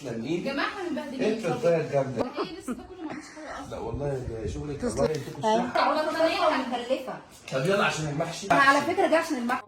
تسلم ايدك. يا جماعة احنا متبهدلين. ايه التورتايه الجامدة؟ ايه لسه ده كله؟ ما عنديش حاجة اصلا. لا والله ده شغلك، الله يديكم الصحة. البطانيه مكلفة. طب يلا عشان المحشي. انا على فكرة دي عشان المحشي.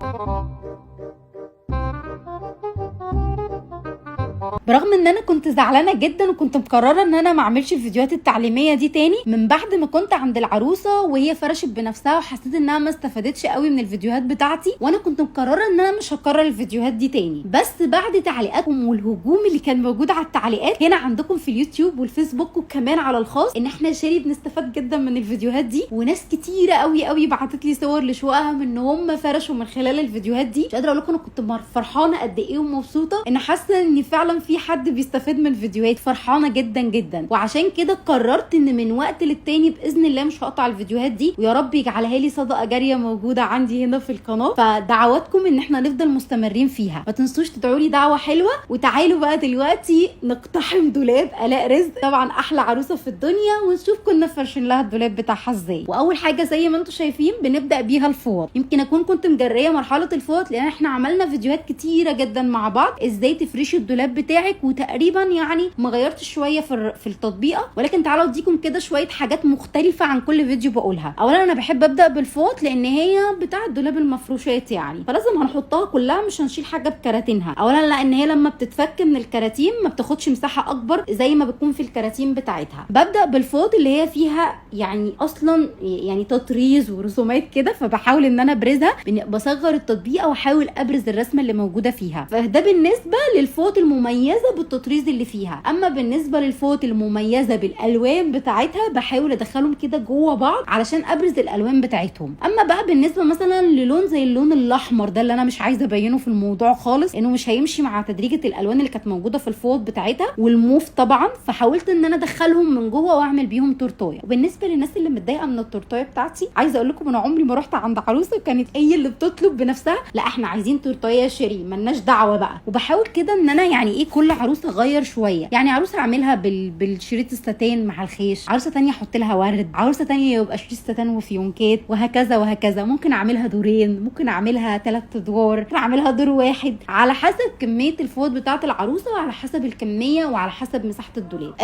برغم ان انا كنت زعلانة جدا وكنت مقررة ان انا ما اعملش الفيديوهات التعليمية دي تاني من بعد ما كنت عند العروسة وهي فرشت بنفسها وحسيت انها ما استفادتش قوي من الفيديوهات بتاعتي، وانا كنت مقررة ان انا مش هكرر الفيديوهات دي تاني. بس بعد تعليقاتكم والهجوم اللي كان موجود على التعليقات هنا عندكم في اليوتيوب والفيسبوك وكمان على الخاص، ان احنا شيري بنستفاد جدا من الفيديوهات دي، وناس كتيرة قوي قوي بعتت لي صور لشققها من ان هم فرشوا من خلال الفيديوهات دي. مش قادرة اقول لكم انا كنت فرحانة قد ايه ومبسوطة ان حاسه ان فعلا في حد بيستفيد من الفيديوهات، فرحانة جدا جدا. وعشان كده قررت ان من وقت للتاني باذن الله مش هقطع الفيديوهات دي، ويا رب يجعلها لي صدقه جارية موجودة عندي هنا في القناة. فدعواتكم ان احنا نفضل مستمرين فيها، ما تنسوش تدعوا لي دعوه حلوة. وتعالوا بقى دلوقتي نقتحم دولاب الاء رزق، طبعا احلى عروسه في الدنيا، ونشوف كنا فرشين لها الدولاب بتاعها ازاي. واول حاجة زي ما انتم شايفين بنبدا بيها الفوط. يمكن اكون كنت مجريه مرحلة الفوط لان احنا عملنا فيديوهات كتيرة جدا مع بعض ازاي تفرشي الدولاب بتاعك، وتقريبا يعني ما غيرتش شوية في التطبيقه، ولكن تعالوا اديكم كده شوية حاجات مختلفة عن كل فيديو بقولها. اولا انا بحب ابدا بالفوط لان هي بتاع الدولاب المفروشات يعني، فلازم هنحطها كلها، مش هنشيل حاجة بكراتينها. اولا لان هي لما بتتفك من الكراتين ما بتاخدش مساحة اكبر زي ما بتكون في الكراتين بتاعتها. ببدا بالفوط اللي هي فيها يعني اصلا يعني تطريز ورسومات كده، فبحاول ان انا ابرزها، بصغر التطبيقه واحاول ابرز الرسمة اللي موجودة فيها. فده بالنسبة للفوط المميزة بالتطريز اللي فيها. اما بالنسبة للفوط المميزة بالالوان بتاعتها بحاول ادخلهم كده جوه بعض علشان ابرز الالوان بتاعتهم. اما بقى بالنسبة مثلا للون زي اللون الاحمر ده اللي انا مش عايزه ابينه في الموضوع خالص انه مش هيمشي مع تدريجه الالوان اللي كانت موجودة في الفوط بتاعتها والموف طبعا، فحاولت ان انا ادخلهم من جوه واعمل بيهم تورتايه. وبالنسبة للناس اللي متضايقة من التورتايه بتاعتي، عايزه اقول لكم انا عمري ما رحت عند عروسه وكانت هي اللي بتطلب بنفسها لا احنا عايزين تورتايه يا شيري، ملناش دعوه بقى. وبحاول كده ان انا يعني ايه كل عروسه اغير شوية، يعني عروسه اعملها بالشريط الستان مع الخيش، عروسه تانية احط لها ورد، عروسه تانية يبقى شريط ستان وفيونكات، وهكذا وهكذا. ممكن اعملها دورين، ممكن اعملها 3 ادوار، ممكن اعملها دور واحد، على حسب كمية الفوط بتاعه العروسة وعلى حسب الكمية وعلى حسب مساحة الدولاب.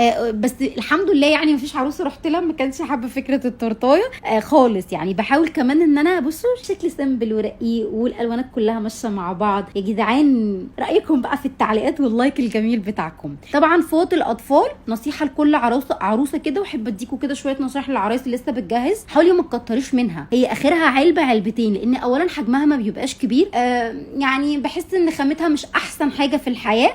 بس الحمد لله يعني مفيش عروسه رحت لها ما كانش حابة فكرة التورتايه خالص. يعني بحاول كمان ان انا بصوا شكل simple ورقيق والالوانات كلها ماشية مع بعض. يا جدعان رايكم بقى في التعليقات وال like الجميل بتاعكم. طبعا فوط الاطفال نصيحة لكل عروسه كده، واحب اديكم كده شوية نصايح للعرايس اللي لسه بتجهز. حاولي ما تكتريش منها، هي اخرها علبة علبتين، لان اولا حجمها ما بيبقاش كبير، يعني بحس ان خامتها مش احسن حاجة في الحياة،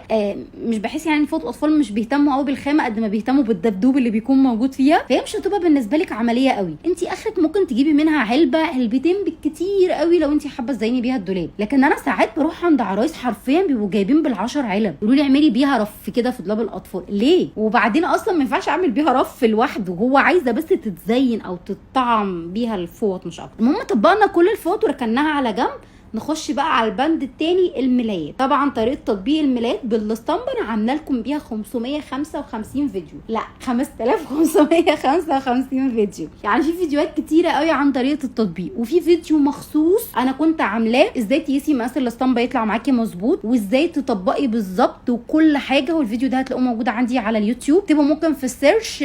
مش بحس يعني فوط الاطفال مش بيهتموا قوي بالخامه قد ما بيهتموا بالدبدوب اللي بيكون موجود فيها، فهي مش هتبقى بالنسبة لك عملية قوي. انت اخرك ممكن تجيبي منها علبة علبتين بالكتير قوي لو انت حابة تزيني بيها الدولاب. لكن انا ساعات بروح عند عرايس حرفيا بيبقوا جايبين بال10 علب، يقولوا لي اعملي بيها رف كده في دولاب الاطفال. ليه؟ وبعدين اصلا ما ينفعش اعمل بيها رف لوحده، وهو عايزه بس تتزين او تطعم بيها الفوط مش اكتر. المهم طبقنا كل الفوط وركناها على جنب. نخش بقى على البند التاني، الملايات. طبعا طريقه تطبيق الملايات بالاسطمبه انا عامله لكم بيها 555 فيديو، لا 5555 فيديو، يعني في فيديوهات كتيرة قوي عن طريقه التطبيق، وفي فيديو مخصوص انا كنت عاملاه ازاي تقيسي مقاس الاسطمبه يطلع معاكي مظبوط وازاي تطبقي بالظبط وكل حاجة. والفيديو ده هتلاقوه موجود عندي على اليوتيوب، تبقوا ممكن في ال search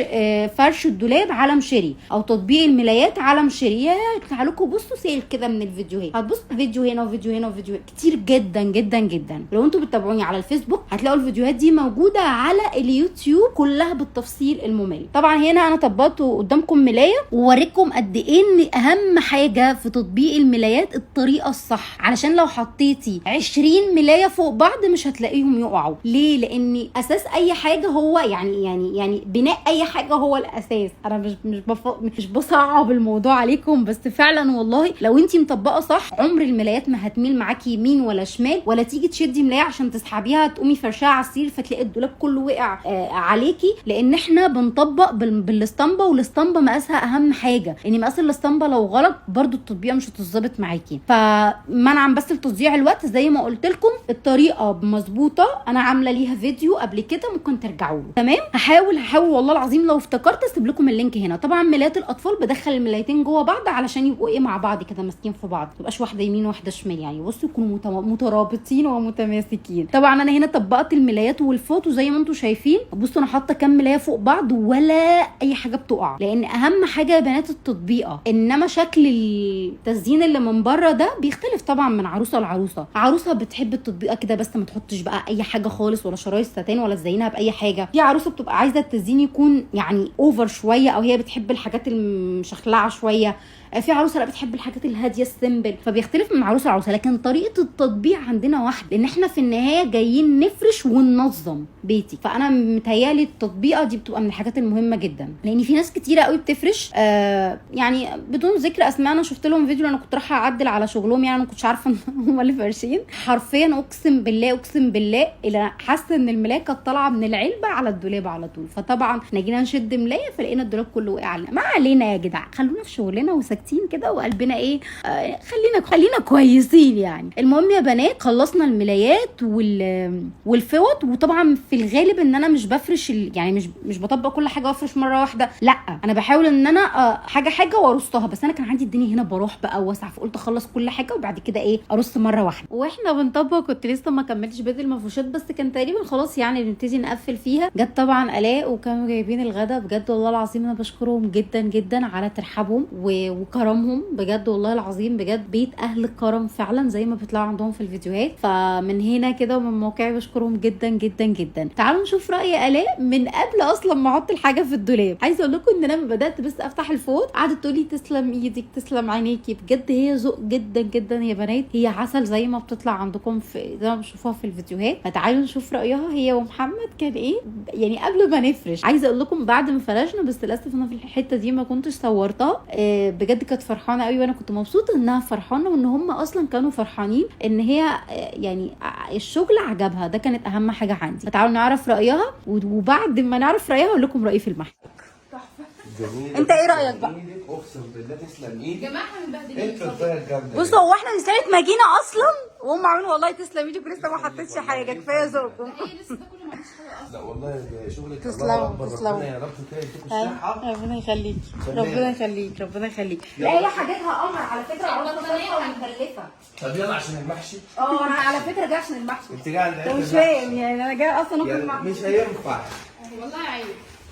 فرش الدولاب على مشيري او تطبيق الملايات على مشيري، يطلع لكم بصوا سيل كده من الفيديوهات، هتبصوا فيديو هنا وفيديو هنا وفيديو كتير جدا جدا جدا. لو انتوا بتتابعوني على الفيسبوك هتلاقوا الفيديوهات دي موجودة على اليوتيوب كلها بالتفصيل الممل. طبعا هنا انا طبقت قدامكم ملايه ووريتكم قد ايه ان اهم حاجة في تطبيق الملايات الطريقة الصح، علشان لو حطيتي 20 ملايه فوق بعض مش هتلاقيهم يقعوا. ليه؟ لان اساس اي حاجة هو يعني يعني يعني بناء اي حاجة هو الاساس. انا مش بصعب الموضوع عليكم، بس فعلا والله لو انتي مطبقه صح عمر الملايات ما هتميل معاكي يمين ولا شمال، ولا تيجي تشدي ملايه عشان تسحبيها تقومي فرشاها على السرير فتلاقي الدولاب كله وقع عليكي. لان احنا بنطبق بالاسطمبه، والاسطمبه مقاسها اهم حاجة، ان مقاس الاسطمبه لو غلط برضو التطبيقه مش هتظبط معاكي. فمنعا بس لتضييع الوقت زي ما قلت لكم الطريقة مظبوطة، انا عامله ليها فيديو قبل كده ممكن ترجعوا له. تمام، هحاول والله العظيم لو افتكرت اسيب لكم ال link هنا. طبعا ملايات الاطفال بدخل الملايتين جوه بعض علشان يبقوا ايه مع بعض كده ماسكين في بعض، ما تبقاش واحدة يمين وواحدة وده شمال، يعني بصوا يكونوا مترابطين ومتماسكين. طبعا انا هنا طبقت الملايات والفوط وزي ما انتم شايفين، بصوا انا حاطه كام ملايه فوق بعض ولا اي حاجة بتقع، لان اهم حاجة يا بنات التطبيقه. انما شكل التزيين اللي من بره ده بيختلف طبعا من عروسه لعروسه. عروسه بتحب التطبيقه كده بس ما تحطش بقى اي حاجة خالص، ولا شرايط ساتان ولا تزينها باي حاجة. في عروسه بتبقى عايزه التزيين يكون يعني over شوية، او هي بتحب الحاجات المشخلعه شوية. في عروسه لا بتحب الحاجات الهادية ال simple، فبيختلف من عروسه لعروسه، لكن طريقه التطبيق عندنا واحدة، لان احنا في النهاية جايين نفرش وننظم بيتي. فانا متهيالي التطبيقه دي بتبقى من الحاجات المهمة جدا، لان في ناس كتيرة قوي بتفرش يعني بدون ذكر اسماء. انا شفت لهم فيديو، انا كنت رايحة اعدل على شغلهم، يعني انا ما كنتش عارفه ان هم اللي فارشين حرفيا. اقسم بالله اقسم بالله الى حاسه ان الملايه كانت طالعه من العلبة على الدولاب على طول. فطبعا احنا جينا نشد ملايه فلقينا الدولاب كله وقع علينا. ما علينا يا جدع، خلونا في شغلنا وساكتين كده وقلبنا ايه، خلينا كويسين يعني. المهم يا بنات خلصنا الملايات والفوط. وطبعا في الغالب ان انا مش بفرش يعني مش بطبق كل حاجة وافرش مرة واحدة، لا انا بحاول ان انا حاجة حاجة وارصها. بس انا كان عندي الدنيا هنا بروح بقى واسعة، فقلت اخلص كل حاجة وبعد كده ايه ارص مرة واحدة. واحنا بنطبق كنت لسه ما كملتش بيت المفروشات، بس كان تقريبا خلاص يعني بنبتدي نقفل فيها. جت طبعا الاء وكانوا جايبين الغدا. بجد والله العظيم انا بشكرهم جدا جدا على ترحابهم وكرمهم، بجد والله العظيم بجد بيت اهل الكرم فعلا زي ما بيطلعوا عندهم في الفيديوهات. فمن هنا كده ومن موقعي بشكرهم جدا جدا جدا. تعالوا نشوف راي الاء من قبل اصلا ما احط الحاجة في الدولاب. عايزه اقول لكم ان انا لما بدات بس افتح الفوط قعدت تقولي تسلم ايدك تسلم عينيكي. بجد هي ذوق جدا جدا يا بنات، هي عسل زي ما بتطلع عندكم في زي ما بتشوفوها في الفيديوهات. فتعالوا نشوف رايها هي ومحمد كان ايه يعني قبل ما نفرش. عايزه اقول لكم بعد ما فرشنا، بس للاسف انا في الحتة دي ما كنتش صورتها، بجد كانت فرحانة قوي، وانا كنت مبسوطة انها فرحانة وان هم اصلا كانوا فرحانين ان هي يعني الشغل عجبها. ده كانت اهم حاجة عندي. فتعالوا نعرف رايها، وبعد ما نعرف رايها اقول لكم رايي في المحل. جميل. انت ايه رأيك بقى؟ ايدك اقسم بالله تسلم ايدك. يا جماعة احنا مبهدلين. انت الطريقة الجامدة. بصوا هو احنا من ساعة ما جينا اصلا وهم عاملين والله تسلم ايدك ولسه ما حطيتش حاجة، كفاية ذوقكم. ايه لسه ده كله ما عنديش حاجة اصلا. لا والله شغلك تسلموا، الله اكبر، تسلموا. ربنا يا رب كده يديكوا الصحة. ربنا يخليك، سلام. ربنا يخليك، ربنا يخليك. لا هي حاجتها قمر على فكرة، عروسه صالحه ومكلفه. طب يلا عشان المحشي. اه انا على فكرة جاية عشان المحشي. انت جاية عند انت مش فاهم يعني انا جاية اصلا اكل يعني محشي. مش هينفع. والله عيب.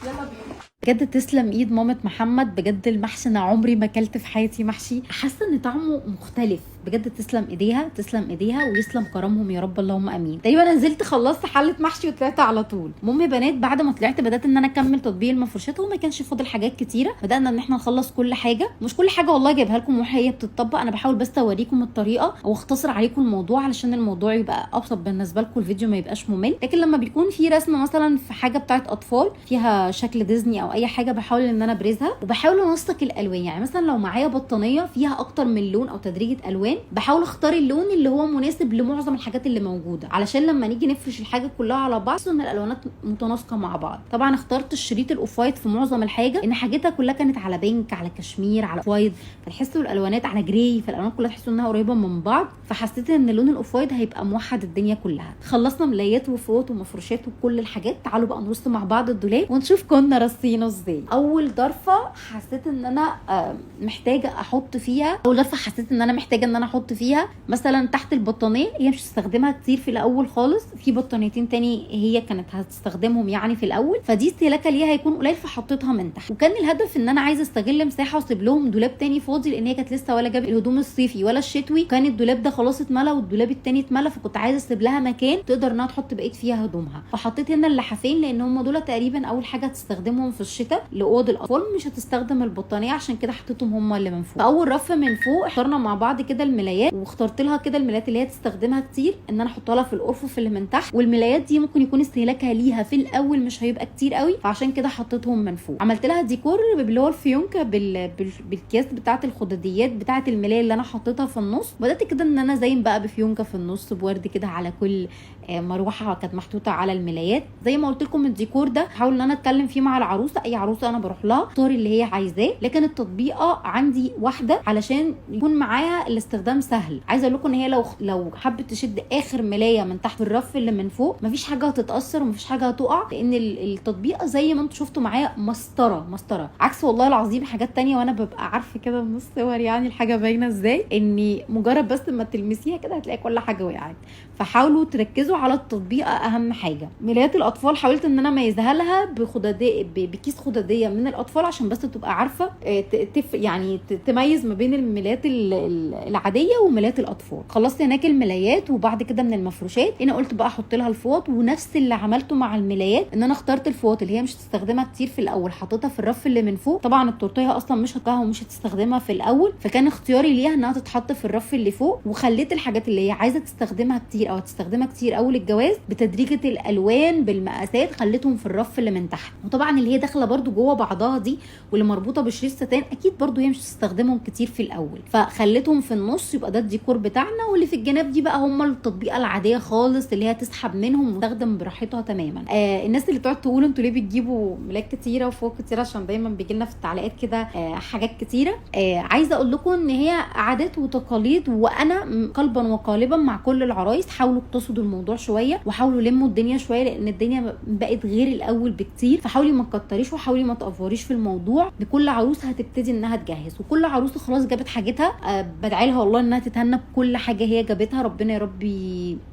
يلا بينا. بجد تسلم ايد مامة محمد، بجد المحشي انا عمري ما اكلت في حياتي محشي حاسه ان طعمه مختلف. بجد تسلم ايديها، تسلم ايديها ويسلم كرمهم يا رب، اللهم امين. تقريبا نزلت خلصت حله محشي وطلعت على طول. المهم يا بنات بعد ما طلعت بدات ان انا اكمل تطبيق المفروشات، وما كانش فاضل حاجات كتيرة. بدانا ان احنا نخلص كل حاجة، مش كل حاجة والله جايبها لكم وهي بتطبق، انا بحاول بس اوريكم الطريقة واختصر عليكم الموضوع علشان الموضوع يبقى ابسط بالنسبة لكم، الفيديو ما يبقاش ممل. لكن لما بيكون في رسمه مثلا في حاجة بتاعت اطفال فيها شكل ديزني او اي حاجة بحاول ان انا ابرزها، وبحاول انسق الالوان. يعني مثلا لو معايا بطانيه فيها اكتر من لون او تدريجه الوان، بحاول اختار اللون اللي هو مناسب لمعظم الحاجات اللي موجودة، علشان لما نيجي نفرش الحاجة كلها على بعض ان الالوانات متناسقه مع بعض. طبعا اخترت الشريط ال off white في معظم الحاجة، ان حاجتها كلها كانت على pink على كشمير على off white، فتحسوا الالوانات على gray، فالالوانات كلها تحسوا انها قريبه من بعض، فحسيت ان اللون ال off white هيبقى موحد الدنيا كلها. خلصنا ملايات وفوط ومفروشات وكل الحاجات. تعالوا بقى نرص مع بعض الدولاب ونشوف كنا رصينه ازاي. اول ضرفه حسيت ان انا محتاجه احط فيها، اول ضرفه حسيت ان انا محتاجه ان انا احط فيها مثلا تحت البطانيه، هي مش هتستخدمها كتير في الاول خالص، في بطانيتين تاني هي كانت هتستخدمهم يعني في الاول، فدي استهلاكها ليها هيكون قليل فحطيتها من تحت. وكان الهدف ان انا عايزه استغل مساحة واسيب لهم دولاب تاني فاضي، لان هي كانت لسه ولا جاب الهدوم الصيفي ولا الشتوي، كان الدولاب ده خلاص اتملى والدولاب التاني اتملى، فكنت عايزه اسيب لها مكان تقدر انها تحط بقية فيها هدومها. فحطيت هنا اللحافين لان هم دول تقريبا اول حاجة هتستخدمهم في الشتاء لاوض الاطفال، مش هتستخدم البطانيه عشان كده حطيتهم هم اللي من فوق. فاول رف من فوق اخترنا مع بعض كده الملايات، واخترت لها كده الملايات اللي هي تستخدمها كتير ان انا احطها لها في الارفف اللي من تحت، والملايات دي ممكن يكون استهلاكها ليها في الاول مش هيبقى كتير قوي، فعشان كده حطيتهم من فوق. عملت لها ديكور اللي هو الفيونكه بالكياس بتاعه الخداديات بتاعه الملايه اللي انا حطيتها في النص. بدات كده ان انا زين بقى بفيونكه في النص بورد كده على كل مروحة كانت محطوطة على الملايات. زي ما قلت لكم الديكور ده حاول ان انا اتكلم فيه مع العروسة، اي عروسه انا بروح لها اختار اللي هي عايزاه، لكن التطبيقه عندي واحدة علشان يكون معاها الاستخدام سهل. عايزه اقول لكم ان هي لو حبت تشد اخر ملايه من تحت الرف اللي من فوق مفيش حاجة هتتاثر ومفيش حاجة هتقع، لان التطبيقه زي ما انتم شفتوا معايا مسطرة مسطرة، عكس والله العظيم حاجات تانية وانا ببقى عارفه كده من الصور يعني الحاجة باينة ازاي، اني مجرد بس ما تلمسيها كده هتلاقي كل حاجة وقعت. فحاولوا تركزوا على التطبيقه اهم حاجة. ملايات الاطفال حاولت ان انا اميزها لها بخداديه، بكيس خداديه من الاطفال عشان بس تبقى عارفه يعني تميز ما بين الملايات العادية وملايات الاطفال. خلصت هناك الملايات، وبعد كده من المفروشات هنا قلت بقى احط لها الفوط، ونفس اللي عملته مع الملايات ان انا اخترت الفوط اللي هي مش هتستخدمها كتير في الاول، حطيتها في الرف اللي من فوق. طبعا التورتيه اصلا مش هتكها ومش هتستخدمها في الاول، فكان اختياري ليها انها تتحط في الرف اللي فوق، وخليت الحاجات اللي هي عايزه تستخدمها كتير او هتستخدمها كتير اول الجواز بتدريجه الالوان بالمقاسات خليتهم في الرف اللي من تحت. وطبعا اللي هي داخله برده جوه بعضها دي واللي مربوطة بشريط ستان اكيد برده هي مش هتستخدمهم كتير في الاول، فخليتهم في النص يبقى ده الديكور بتاعنا. واللي في الجناب دي بقى هم التطبيقه العادية خالص اللي هي تسحب منهم وتخدم براحتها تماما. الناس اللي بتقعد تقول انتوا ليه بتجيبوا ملاك كتيرة وفوق كتيرة، عشان دايما بيجي لنا في التعليقات كده حاجات كتيرة. عايزه اقول لكم ان هي عادات وتقاليد، وانا قلبا وقالبا مع كل العرايس. حاولوا اقتصدوا الموضوع شوية وحاولوا لموا الدنيا شوية، لان الدنيا بقت غير الاول بكتير. فحاولي ما تكتريش وحاولي ما تافوريش في الموضوع. بكل عروسه هتبتدي انها تجهز، وكل عروسه خلاص جابت حاجتها بدعي لها والله انها تتهنى بكل حاجة هي جابتها، ربنا يا رب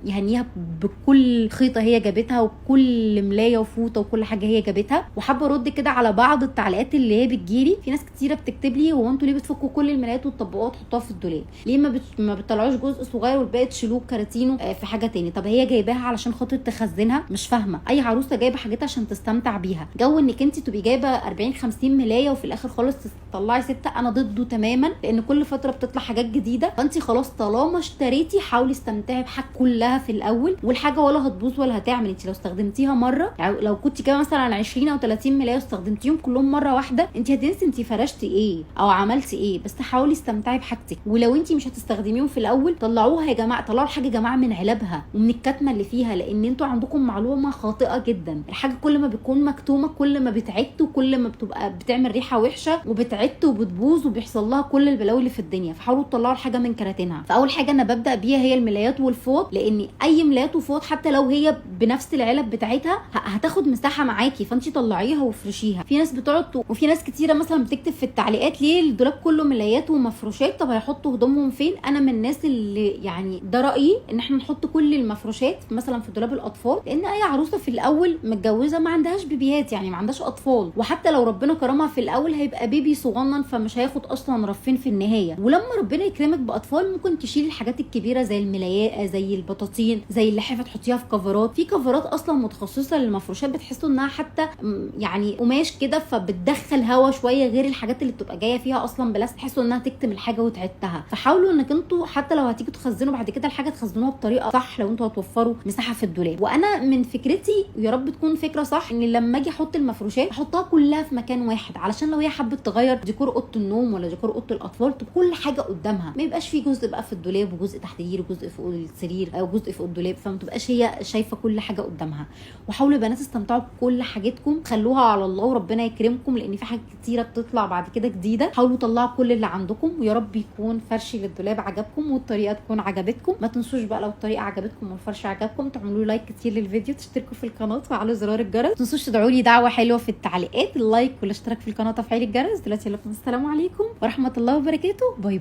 يهنيها بكل خيطه هي جابتها وكل ملايه وفوطه وكل حاجة هي جابتها. وحابة ارد كده على بعض التعليقات اللي هي بتجيلي. في ناس كتيرة بتكتب لي هو انتوا ليه بتفكوا كل الملايات والطبقات تحطوها في الدولاب؟ ليه ما بتطلعوش جزء صغير والباقي تشيلوه كراتينه في حاجة تاني؟ طب هي جايباها علشان خاطر تخزنها؟ مش فاهمه. اي عروسه جايبه حاجتها عشان تستمتع بيها. جو انك انت تبقي جايبه 40 50 ملايه وفي الاخر خالص تطلعي 6، انا ضده تماما، لان كل فترة بتطلع حاجات جديدة. فانت خلاص طالما اشتريتي حاولي استمتعي بحاجة كلها في الاول، والحاجة ولا هتبوظ ولا هتعمل. انت لو استخدمتيها مرة، يعني لو كنت جايبه مثلا 20 او 30 ملايه واستخدمتيهم كلهم مرة واحدة، انت هتنسي انت فرشتي ايه او عملتي ايه. بس حاولي استمتعي بحاجتك، ولو انت مش هتستخدميهم في الاول طلعوها يا جماعة، طلعوا الحاجة يا جماعة من علبها ومن الكتمه اللي فيها، لان انتوا عندكم معلومة خاطئه جدا. الحاجة كل ما بتكون مكتومة كل ما بتعت وكل ما بتبقى بتعمل ريحه وحشة وبتعت وبتبوظ وبيحصل لها كل البلاوي اللي في الدنيا. فحاولوا تطلعوا الحاجة من كراتينها. فاول حاجة انا ببدا بيها هي الملايات والفوط، لان اي ملايات وفوط حتى لو هي بنفس العلب بتاعتها هتاخد مساحة معاكي، فانت طلعيها وافرشيها. في ناس بتقعد وفي ناس كتيرة مثلا بتكتب في التعليقات ليه الدولاب كله ملايات ومفروشات، طب هيحطوا هدومهم فين؟ انا من الناس اللي يعني ده رايي ان احنا نحط كل المفروشات مثلا في دولاب الاطفال، لان اي عروسه في الاول متجوزة ما عندهاش بيبيات، يعني ما عندهاش اطفال، وحتى لو ربنا كرمها في الاول هيبقى بيبي صغنن فمش هياخد اصلا رفين في النهاية. ولما ربنا يكرمك باطفال ممكن تشيل الحاجات الكبيرة زي الملايات زي البطاطين زي اللحافه تحطيها في كفرات. في كفرات اصلا متخصصة للمفروشات بتحسوا انها حتى يعني قماش كده فبتدخل هوا شوية، غير الحاجات اللي بتبقى جاية فيها اصلا بلاستيك، تحسوا انها تكتم الحاجة وتعتها. فحاولوا انك انتوا حتى لو هتيجوا تخزنوا بعد كده الحاجة تخزنوها بطريقة صح لو انتوا هتوفروا مساحة في الدولاب. وانا من فكرتي ويا رب تكون فكرة صح، ان لما اجي احط المفروشات احطها كلها في مكان واحد، علشان لو هي حبت تغير ديكور اوضة النوم ولا ديكور اوضة الاطفال تبقى كل حاجة قدامها، ما يبقاش في جزء بقى في الدولاب وجزء تحت السرير وجزء فوق السرير او جزء فوق الدولاب، فما تبقاش هي شايفه كل حاجة قدامها. وحاولوا يا بنات استمتعوا بكل حاجتكم، خلوها على الله وربنا يكرمكم، لان في حاجات كتيرة بتطلع بعد كده جديدة. حاولوا طلعوا كل اللي عندكم، ويا رب يكون فرشي للدولاب عجبكم والطريقة تكون عجبتكم. ما تنسوش بقى لو الطريقة عجبتكم والفرش عجبكم تعملوا like كتير للفيديو، تشتركوا في القناة وتفعلوا زرار الجرس. ما تنسوش تدعوا لي دعوه حلوة في التعليقات، ال like والاشتراك في القناة وتفعيل الجرس. دلوقتي لكم السلام عليكم ورحمة الله وبركاته، bye.